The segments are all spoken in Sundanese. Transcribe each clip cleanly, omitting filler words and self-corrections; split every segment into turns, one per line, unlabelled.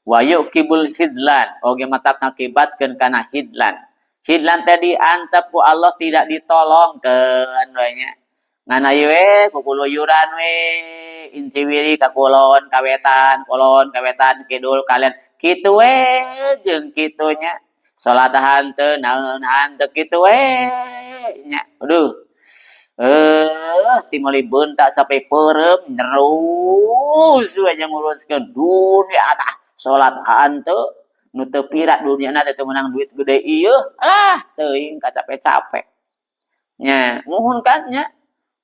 Wa yuqibul hidlan oge matak ngakibatkeun kana hidlan. Hidlan teh diantep ku Allah tidak ditolongkeun we nya. Ngan ieu we kukuluyuran we inciwiri ka kulon ka wetan, kulon ka wetan, kidul kalen kitu we jeung kitu nya. Salat hanteu naon hanteu kitu we nya. Aduh. Ti meuli beunta sampai peureum nerus we nya nguruskeun dunia tah. Salat hanteu nu teu pira duniana teh teu meunang duit gede ieu. Ah, teuing kacape-cape. Nya, muhun kan nya.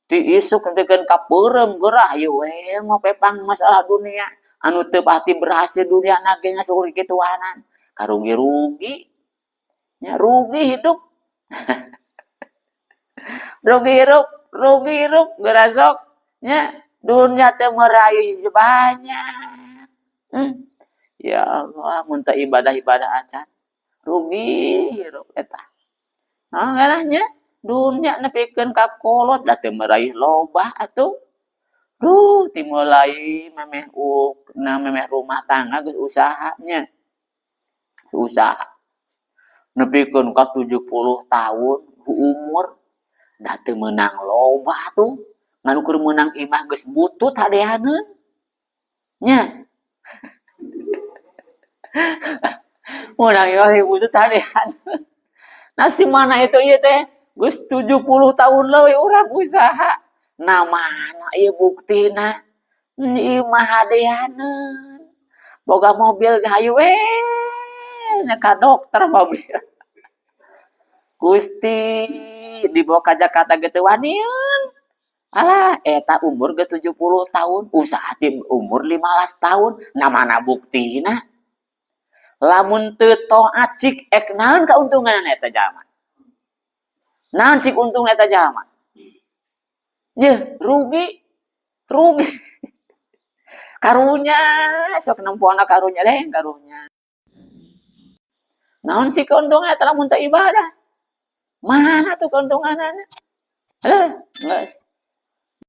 Ti isuk nepikeun ka peureum gerah ieu we ngopepang masalah dunia. Anu teu pasti berhasil dunia na ge ngasuhur kituanan. Karugi-rugi. Nya rugi hidup. Rugi hirup, rugi hirup geura sok nya dunia teh meraih banyak. Ya Allah, mun teu ibadah-ibadah acan rugi hirup eta. Nah, ngarah nya dunia nepikeun ka kolot da teu meraih loba atuh. Duh, ti mulai memeh na memeh rumah tangga geus usaha nya. Usaha. Nepikeun ka 70 tahun umur da teu meunang loba atuh. Ngan ukur meunang imah geus butut hadeaneun. Nya. Meunang imah geus butut hadeaneun. Nah si mana itu ieu teh geus 70 tahun leuwih urang usaha. Nah mana ieu buktina? Imah hadeaneun. Boga mobil ge hayu we nya ka dokter mobil. Gusti dibawa ka Jakarta ge teu wanian. Alah eta umur ge 70 tahun, usaha ti umur 15 tahun. Nah mana buktina? Lamun teu taat cik ek naon kauntungan eta jalma? Naon cik untung eta jalma? Yeuh, rugi. Rugi. Karunya sok nempona karunya deh, karunya. Naon sih keuntungan eta lamun teu ibadah? Mana tuh keuntunganana? Alah, geus.